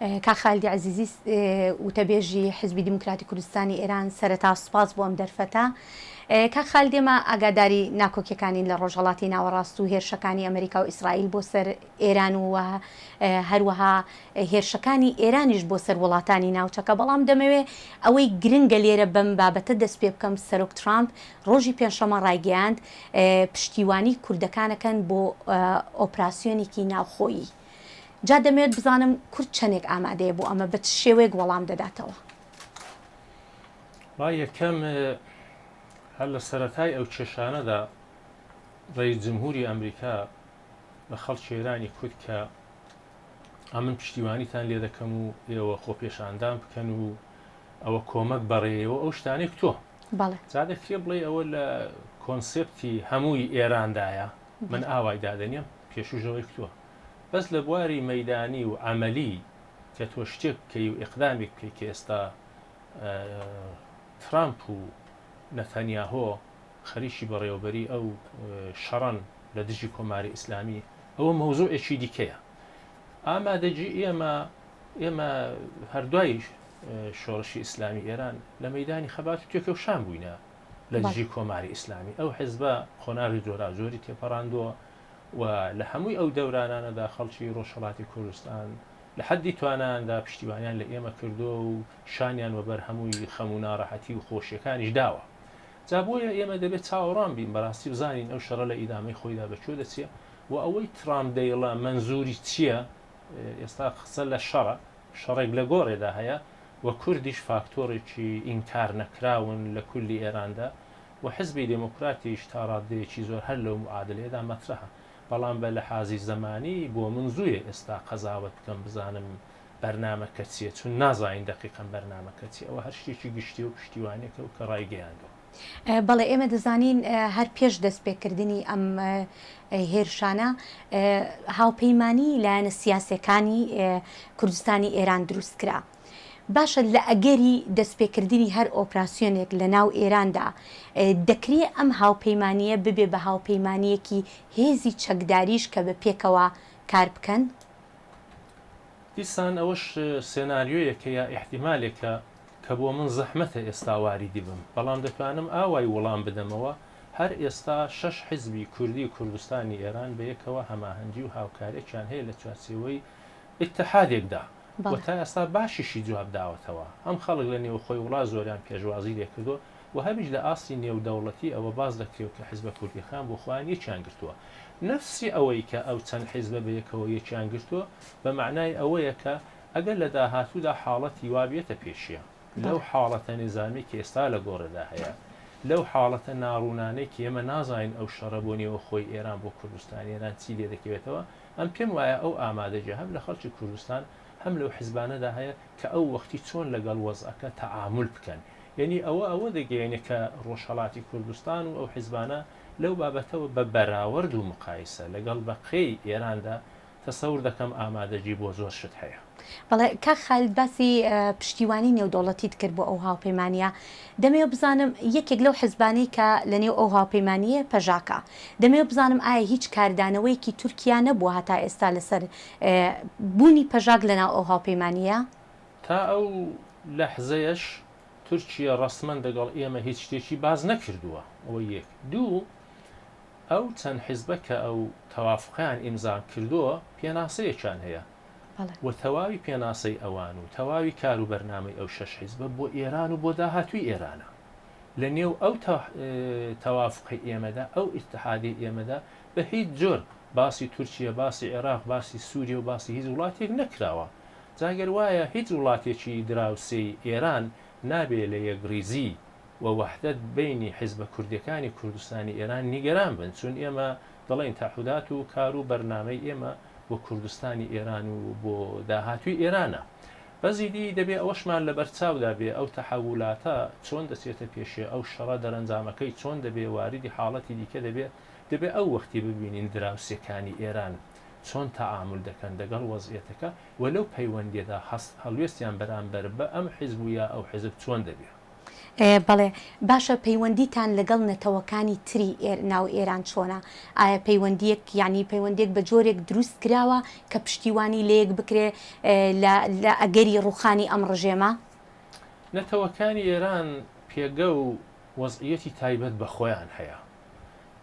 کاک خالدی عەزیزی وتەبێژی حیزبی دیموکراتی کوردستانی ئێران سەرەتا سوپاس بۆ ئەم دەرفەتە. کاک خالد ئێمە ئاگاداری ناکۆکیەکانین لە ڕۆژهەڵاتی ناوەڕاست و هێرشەکانی ئەمریکا و ئیسرائیل بۆ سەر ئێران و هەروەها هێرشەکانی ئێرانیش بۆ سەر وڵاتانی ناوچەکە بەڵام دەمەوێ ئەوەی گرنگە لێرە بەم بابەتە دەست پێ بکەم سەرۆک ترامپ ڕۆژی پێنجشەممە ڕایگەیاند پشتیوانی کوردەکانەکەن بۆ ئۆپراسیۆنێکی ناوخۆیی. جا دەمەوێت بزانم کورد چەندێک ئامادەیە بۆ ئەمە، بە چ شێوەیەک وەڵام دەداتەوە؟ ڕای یەکەم، هەر لە سەرەتای ئەو کێشانەدا ڕەئیس جمهوری ئەمریکا بە خەڵکی ئێرانی کوت کە ئەمن پشتیوانیتان لێ دەکەم و ئێوە خۆپێشاندان بکەن و ئەوە کۆمەک بەڕێیەوە ئەو شتانەی کوتووە. بەڵێ. جا دەکرێ بڵێ ئەوە لە کۆنسێپتی هەمووی ئێراندایە، من ئاوای دادەنێم، پێشووش ئەوەی کوتووە. بەس لە بواری مەیدانی و عەمەلی کە تۆ شتێک بکەی و ئیقدامێک بکەی کە ئێستا ترامپ و نەتەنیاهۆ خەریکی بەڕێوەبەری ئەو شەڕەن لە دژی کۆماری ئیسلامی ئەوە مەوزوعێکی دیکەیە. ئامادەگی ئێمە ئێمە هەر دوای شۆڕشی ئیسلامی ئێران لە مەیدانی خەبات و تێکۆشان بووینە لە دژی کۆماری ئیسلامی. ئەو حزبە قۆناغی جۆراوجۆری تێپەڕاندووە و لە هەمووی ئەو دەورانانەدا خەڵکی ڕۆژهەڵاتی کوردستان لە حەدی توانایاندا پشتیوانیان لە ئێمە کردووە و شانیان وەبەر هەمووی خەم و ناڕەحەتی و خۆشیەکانیش داوە. جا بۆیە ئێمە دەبێ چاوەڕوان بین بەڕاستی بزانین ئەو شەڕە لە ئیدامەی خۆیدا بە کوێ دەچێ و ئەوەی ترامپ دەیڵا مەنزوری چییە؟ ئێستا قسە لە شەڕە، شەڕێک لە گۆڕێدا هەیە و کوردیش فاکتۆڕێکی ئینکار نەکراون لە کولی ئێراندا و حزبی دێموکراتیش تا ڕاددەیەکی زۆر هەر لەو موعادلەیەدا مەترەحە. بەڵام بە لەحازی زەمانی بۆ من زوویە ئێستا قەزاوەت بکەم بزانم بەرنامەکە چییە، چون نازانین دەقیقەن بەرنامەکە چییە، ئەوە هەر شتێکی گشتییە و پشتیوانییەکە و کە ڕایگەیاندووە. بەڵێ ئێمە دەزانین هەر پێش دەستپێکردنی ئەم هێرشانە هاوپەیمانی لایەنە سیاسیەکانی کوردستانی ئێران دروست کرا. باشە لە ئەگەری دەستپێکردنی هەر ئۆپراسیۆنێک لە ناو ئێراندا دەکرێ ئەم هاوپەیمانییە ببێ بە هاوپەیمانییەکی هێزی چەکداریش کە بە پێکەوە کار بکەن؟ دیسان ئەوەش سێناریۆیەکە یا ئیحتیمالێکە کە بۆ من زەحمەتە ئێستا واریدی بم، بەڵام دەتوانم ئاوای وڵام بدەمەوە، هەر ئێستا شەش حیزبی کوردی کوردستانی ئێران بەیەکەوە هەماهەنگی و هاوکاریەکیان هەیە لە چوارچێوەی ئیتحادێکدا و تا ئێستا باشیشی جواب داوەتەوە. هەم خەڵک لە نێوخۆی وڵات زۆریان پێشوازی لێکردووە و هەمیش لە ئاستی نێودەوڵەتی ئەوە باس دەکرێ کە حیزبە کوردیەکان بۆ خۆیان یەکیان گرتووە. نەفسی ئەوەی کە ئەو چەند حیزبە بەیەکەوە یەکیان گرتووە بە مەعنای ئەوەیە کە ئەگەر لە داهاتوودا حاڵەتی وا بێتە پێشێ، لەو حاڵەتە نیزامیەی کە ئێستا لە گۆڕێدا هەیە، لەو حاڵەتە ناڕوونانەی کە ئێمە نازانین ئەو شەڕە بۆ نێوەخۆی ئێران بۆ کوردستانی ئێران چی لێ دەکەوێتەوە، ئەم پێم وایە ئەو ئامادەگیە هەم لە خەڵکی کوردستان هەم لەو حزبانەدا هەیە کە ئەو وەختی چۆن لەگەڵ وەزعەکە تەعامول بکەن. یەنی ئەوە ئەوە دەگەیەنێ کە ڕۆژهەڵاتی کوردستان و ئەو حزبانە لەو بابەتەوە بە بەراوەرد و مقایسە لەگەڵ بەقیەی ئێراندا تەسەور دەکەم ئامادەگی بۆ زۆر شت هەیە. بەڵێ کاک خالید باسی پشتیوانی نێودەوڵەتیت کرد بۆ ئەو هاوپەیمانییە، دەمەوێت بزانم یەکێک لەو حزبانەی کە لەنێو ئەو هاوپەیمانییە پەژاکە، دەمەوێت بزانم ئایا هیچ کاردانەوەیەکی تورکیا نەبووە هەتا ئێستا لەسەر بوونی پەژاک لەناو ئەو هاوپەیمانییە؟ تا ئەو لەحزەیەش تورکیە ڕەسمەن دەگەڵ ئێمە هیچ شتێکی باس نەکردووە، ئەوە یەک. دوو، ئەو چەند حیزبە کە ئەو تەوافقەیان ئیمزا کردووە پێناسەیەکیان هەیە و تەواوی پێناسەی ئەوان و تەواوی کار و بەرنامەی ئەو شەش حیزبە بۆ ئێران و بۆ داهاتووی ئێرانە. لە نێو ئەو تەوافقەی ئێمەدا، ئەو ئیتحادەی ئێمەدا بە هیچ جۆر باسی تورکیە، باسی عێراق، باسی سووریە و باسی هیچ وڵاتێک نەکراوە. جا گەر وایە هیچ وڵاتێکی دراوسێی ئێران نابێ لە یەکڕیزی و وەحدەت بەینی حیزبە کوردیەکانی کوردستانی ئێران نیگەران بن چون ئێمە دەڵێین تەعهودات و کار و بەرنامەی ئێمە بۆ کوردستانی ئێران و بۆ داهاتووی ئێرانە. بەس ئیدی دەبێ ئەوەشمان لەبەر چاودا بێ ئەو تەحەولاتە چۆن دەچێتە پێشێ، ئەو شەڕە دەرەنجامەکەی چۆن دەبێ، واریدی حاڵەتی دیکە دەبێ، دەبێ ئەو وەختی ببینین دراوسێکانی ئێران چۆن تەعامول دەکەن دەگەڵ وەزعیەتەکە و لەو پەیوەندیەدا هەڵوێستیان بەرامبەر بە ئەم حیزب و یا ئەو حیزب چۆن دەبێ. بەڵێ باشە پەیوەندیتان لەگەڵ نەتەوەکانی تری ناو ئێران چۆنە؟ ئایا پەیوەندیەک یانی پەیوەندیەک بە جۆرێک دروست کراوە کە پشتیوانی لەیەک بکرێ لە لە ئەگەری ڕووخانی ئەم ڕژێمە؟ نەتەوەکانی ئێران پێگە و وەزعیەتی تایبەت بە خۆیان هەیە.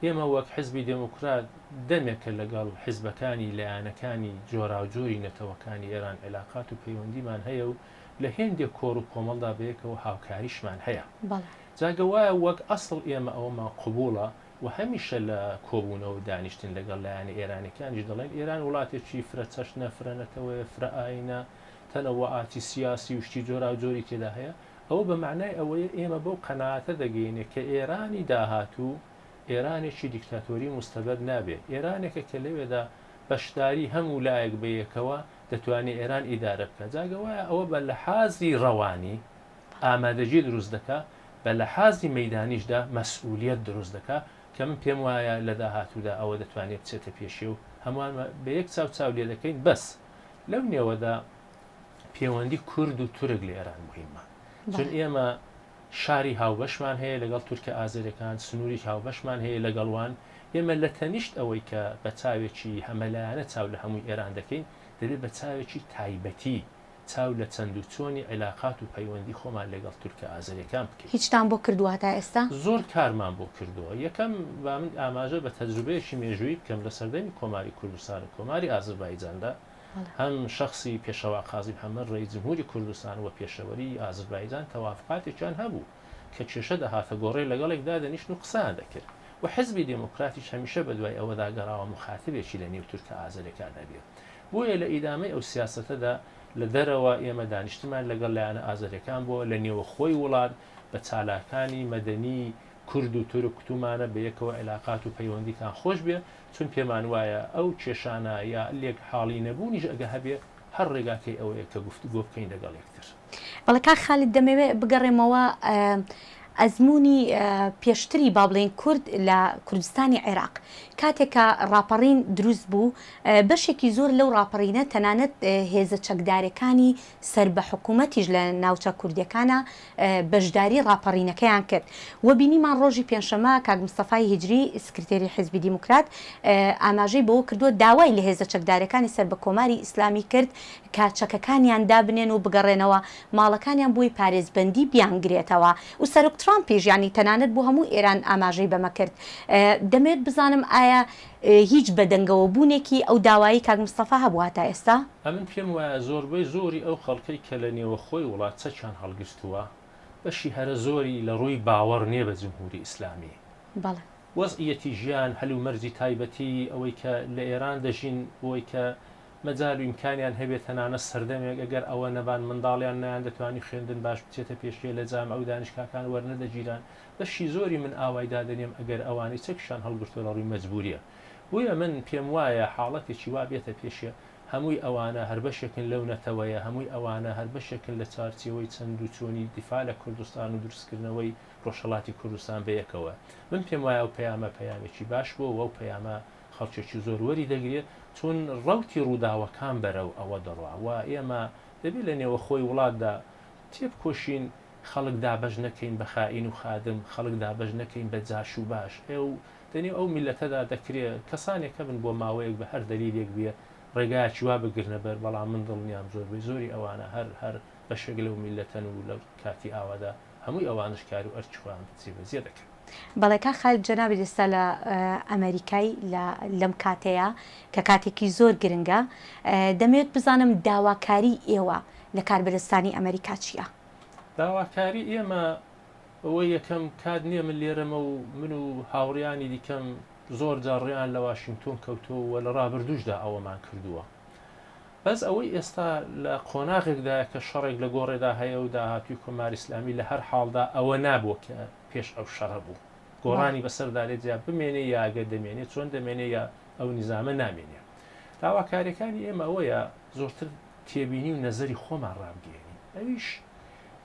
ئێمە وەک حیزبی دێموکرات دەمێکە لەگەڵ حیزبەکانی لایەنەکانی جۆراوجۆری نەتەوەکانی ئێران عیلاقات و پەیوەندیمان هەیە و لە هێندێک کۆڕ و کۆمەڵدا بەیەکەوە هاوکاریشمان هەیە. جا گە وایە وەک ئەسڵ ئێمە ئەوەمان قبووڵە و هەمیشە لە کۆبوونەوە و دانیشتن لەگەڵ لایەنە ئێرانیەکانیش دەڵێین ئێران وڵاتێکی فرە چەشنە، فرە نەتەوەیە، فرە ئایینە، تەنەوەعاتی سیاسی و شتی جۆراوجۆری تێدا هەیە. ئەوە بە مەعنای ئەوەیە ئێمە بەو قەناعەتە دەگەینێ کە ئێرانی داهاتوو ئێرانێکی دیکتاتۆری موستەبەد نابێ، ئێرانێکە کە لەوێدا بەشداری هەموو لایەک بە یەکەوە دەتوانێ ئێران ئیدارە بکا. جا گە وایە ئەوە بە لەحازی ڕەوانی ئامادەگی دروست دەکا، بە لەحازی مەیدانیشدا مەسئولیەت دروست دەکا کە من پێم وایە لە داهاتوودا ئەوە دەتوانێ بچێتە پێشێ و هەمووان بە یەک چاو چاو لێ دەکەین. بەس لەو نێوەدا پێوەندی کورد و تورک لە ئێران موهیمە. چون ئێمە شاری هاوبەشمان هەیە لەگەڵ تورکە ئازەرەکان، سنووریک هاوبەشمان هەیە لەگەڵ وان. ئێمە لە تەنیشت ئەوەی کە بە چاوێکی هەمەلایەنە چاو لە هەمووی ئێران دەکەین، دەبێ بە چاوێکی تایبەتی چاو لە چەند و چۆنی عیلاقات و پەیوەندی خۆمان لەگەڵ تورکە ئازەریەکان بکەین. هیچتان بۆ کردووە هەتا ئێستا؟ زۆر کارمان بۆ کردووە. یەکەم با من ئاماژە بە تەجروبەیەکی مێژوویی بکەم، لە سەردەمی کۆماری کوردستان و کۆماری ئازربایجاندا هەم شەخسی پێشەوا قازی محەمەد ڕەئیس جمهوری کوردستان و پێشەوەری ئازربایجان تەوافقاتێکیان هەبوو کە کێشە دەهاتە گۆڕێ لەگەڵێک دادەنیشتن و قسەیان دەکرد و حزبی دێموکراتیش هەمیشە بەدوای ئەوەدا گەڕاوە موخاتبێکی لە نێو تورکە ئازەرەکان هەبێ. بۆیە لە ئیدامەی ئەو سیاسەتەدا لە دەرەوە ئێمە دانیشتنمان لەگەڵ لایەنە ئازەریەکان بووە، لە نێوەخۆی وڵات بە چالاکانی مەدەنی کورد و تورک کوتومانە بە یەکەوە عیلاقات و پەیوەندیتان خۆش بێ، چون پێمان وایە ئەو کێشانە یا لێک حاڵی نەبوونیش ئەگە هەبێ هەر ڕێگاکەی ئەوەیە کە گفتوگۆ بکەین لەگەڵ یەکتر. بەڵێ کاک خالید دەمەوێ بگەڕێمەوە ئەزموونی پێشتری با بڵێین کورد لە کوردستانی عێراق کاتێک کە ڕاپەڕین دروست بوو بەشێکی زۆر لەو ڕاپەڕینە تەنانەت هێزە چەکدارەکانی سەر بە حکوومەتیش لە ناوچە کوردیەکانا بەشداری ڕاپەڕینەکەیان کرد و بینیمان ڕۆژی پێنجشەمە کاک مستەفای هیجری سکرتێری حیزبی دیموکرات ئاماژەی بەوە کردووە داوای لە هێزە چەکدارەکانی سەر بە کۆماری ئیسلامی کرد کە چەکەکانیان دابنێن و بگەڕێنەوە ماڵەکانیان بۆی پارێزبەندی بیانگرێتەوە و سەرۆک ترامپیش یانی تەنانەت بۆ هەموو ئێران ئاماژەی بەمە کرد دەمەوێت بزانم ئایا هیچ بەدەنگەوە بوونێکی ئەو داوایەی کاک مستەفا هەبوو هەتا ئێستا؟ ئەمن پێم وایە زۆربەی زۆری ئەو خەڵکەی کە لە نێوەخۆی وڵات چەکیان هەڵگرتووە بەشی هەرە زۆری لە ڕووی باوەڕ نیە بە جمهوری ئیسلامی. بەڵێ. وەزعیەتی ژیان، هەلومەرجی تایبەتی، ئەوەی کە لە ئێران دەژین، بۆی کە مەجال و ئیمکانیان هەبێ تەنانەت سەردەمێک ئەگەر ئەوە نەبان منداڵیان نەیاندەتوانی خوێندن باش بچێتە پێشێ لە جامعە و دانیشگاکان وەرنەدەگیران بەشی زۆری من ئاوای دادەنێم ئەگەر ئەوانەی چەکیشان هەڵگرتووە لە ڕووی مەجبوریە بۆیە من پێم وایە حاڵەتێکی وا بێتە پێشێ هەمووی ئەوانە هەر بەشێکن لەو نەتەوەیە هەمووی ئەوانە هەر بەشێکن لە چوارچێوەی چەند و چۆنی دیفاع لە کوردستان و دروستکردنەوەی ڕۆژهەڵاتی کوردستان بەیەکەوە من پێم وایە ئەو پەیامە پەیامێکی باش بووە و ئەو پەیامە خەڵکێکی زۆر وەری دەگرێ چون ڕەوتی ڕووداوەکان بەرەو ئەوە دەڕوا و ئێمە دەبێ لە نێوەخۆی وڵاتدا تێبکۆشین خەڵک دابەش نەکەین بە خائین و خادم، خەڵک دابەش نەکەین بە جاش و باش. ئێ و دە نێو ئەو میللەتەدا دەکرێ کەسانێک هەبن بۆ ماوەیەک بە هەر دەلیلێک بێ ڕێگایەکی وا بگرنە بەر، بەڵام من دڵنیام زۆربەی زۆری ئەوانە هەر هەر بەشێک لەو میللەتەن و لە کاتی ئاوادا هەمووی ئەوانەش کار و ئەرکی خۆیان جێبەجێ دەکەن. بەڵێ کاک خالید جەنابت ئێستا لە ئەمەریکای لە لەم کاتەیا کە کاتێکی زۆر گرنگە دەمەوێت بزانم داواکاری ئێوە لە کاربەدەستانی ئەمەریکا چییە؟ داواکاری ئێمە ئەوە یەکەم کات نییە من لێرەمە و من و هاوڕیانی دیکەم زۆر جار ڕێیان لە واشینگتۆن کەوتووە و لە ڕابردووشدا ئەوەمان کردووە. بەس ئەوەی ئێستا لە قۆناغێکدایە کە شەڕێک لە گۆڕێدا هەیە و داهاتووی کۆماری ئیسلامی لە هەر حاڵدا ئەوە نابووە کە پێش ئەو شەڕە بوو. گۆڕانی بەسەردا دێت یا بمێنێ یا ئەگەر دەمێنێ چۆن دەمێنێ یا ئەو نیزامە نامێنێ. داواکارییەکانی ئێمە ئەوەیە زۆرتر تێبینی و نەزەری خۆمان ڕابگەیەنین. ئەویش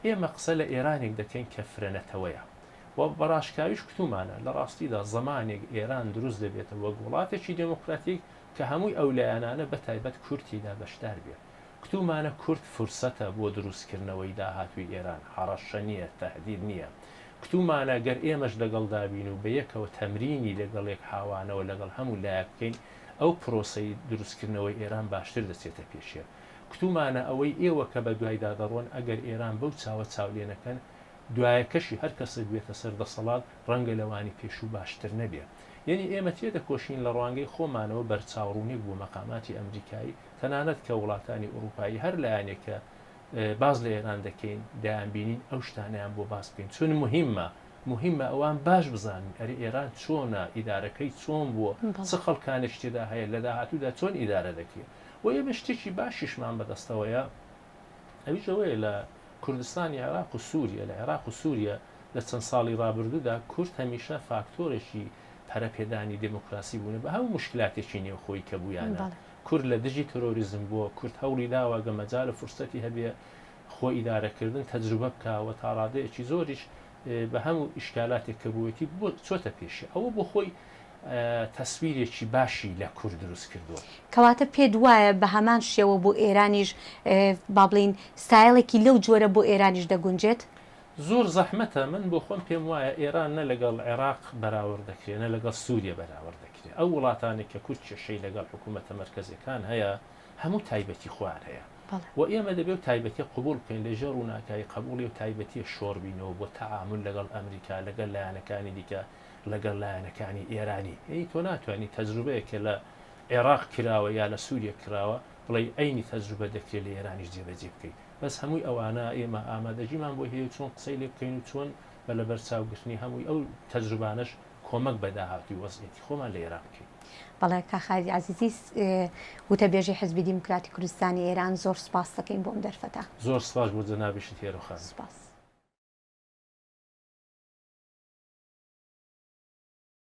ئێمە قسە لە ئێرانێک دەکەین کە فرە نەتەوەیە و بە ڕاشکاویش کوتومانە لە ڕاستیدا زەمانێک ئێران دروست دەبێتە وەک وڵاتێکی دێموکراتیک کە هەمووی ئەو لایەنانە بە تایبەت کورد تێیدا بەشدار بێ. کتومانە کورد فرسەتە بۆ دروستکردنەوەی داهاتووی ئێران، هەڕەشە نییە، تەهدید نییە. کتومانە گەر ئێمەش لەگەڵدا بین و بەیەکەوە تەمرینی لەگەڵ یەک حاوانەوە لەگەڵ هەموو لایەک بکەین، ئەو پرۆسەی دروستکردنەوەی ئێران باشتر دەچێتە پێشێ. کتومانە ئەوەی ئێوە کە بەدوایدا دەڕۆن ئەگەر ئێران بەو چاوە چاو لێ نەکەن، دوایەکەشی هەر کەسێک بێتە سەر دەسەڵات ڕەنگە لەوانی پێشوو باشتر نەبێ. یەنی ئێمە تێدەکۆشین لە ڕوانگەی خۆمانەوە بەرچاوڕوونێک بۆ مەقاماتی ئەمریکایی تەنانەت کە وڵاتانی ئوڕووپایی هەر لایەنێک کە باس لە ئێران دەکەین دەیانبینین ئەو شتانەیان بۆ باس بکەین چون موهیمە موهیمە ئەوان باش بزانن ئەرێ ئێران چۆنە ئیدارەکەی چۆن بووە چ خەڵکانێکی تێدا هەیە لە داهاتوودا چۆن ئیدارە دەکرێ و ئێمە شتێکی باشیشمان بەدەستەوەیە ئەویش ئەوەیە لە کوردستانی عێراق و سووریە لە عێراق و سووریە لە چەند ساڵی ڕابردوودا کورد هەمیشە فاکتۆرێکی پەرەپێدانی دێموکراسی بوونە بە هەموو موشکلاتێکی نێوخۆیی کە بوویانە. کورد لە دژی ترۆریزم بووە، کورد هەوڵی داوە گە مەجال و فرسەتی هەبێ خۆ ئیدارەکردن تەجروبە بکا و تا ڕادەیەکی زۆریش بە هەموو ئیشکالاتێک کە بوویەتی بۆ چۆتە پێشێ. ئەوە بۆ خۆی تەسویرێکی باشی لە کورد دروست کردووە. کەواتە پێت وایە بە هەمان شێوە بۆ ئێرانیش با بڵێین ستایڵێکی لەو جۆرە بۆ ئێرانیش دەگونجێت؟ زۆر زەحمەتە، من بۆ خۆم پێم وایە ئێران نە لەگەڵ عێراق بەراورد دەکرێ نە لەگەڵ سوریە بەراورد دەکرێ. ئەو وڵاتانەی کە کورد کێشەی لەگەڵ حکوومەتە مەرکەزیەکان هەیە هەموو تایبەتی خۆیان هەیە و ئێمە دەبێ و تایبەتیە قبوڵ بکەین لە ژێر ڕووناکایی قەبوڵی و تایبەتیە شۆڕ بینەوە بۆ تەعامول لەگەڵ ئەمریکا لەگەڵ لایەنەکانی دیکە لەگەڵ لایەنەکانی ئێرانی. یەنی تۆ ناتوانی تەجروبەیەک کە لە عێراق کراوە یا لە سوریە کراوە بڵێی عەینی تەجروبە دەکرێ لە ئێرانیش جێبەجێ بکەی. بەس هەمووی ئەوانە ئێمە ئامادەگیمان بۆی هەیە و چۆن قسەی لێ بکەین و چۆن بە لەبەرچاوگرتنی هەمووی ئەو تەجروبانەش کۆمەک بە داهاتووی وەزعیەتی خۆمان لە ئێران بکەین. بەڵێ کاک خالید عەزیزی وتەبێژی حیزبی دیموکراتی کوردستانی ئێران زۆر سوپاست دەکەین بۆ ئەم دەرفەتە. زۆر سپاس بۆ جەنابیشت هێرۆ خان. سپاس.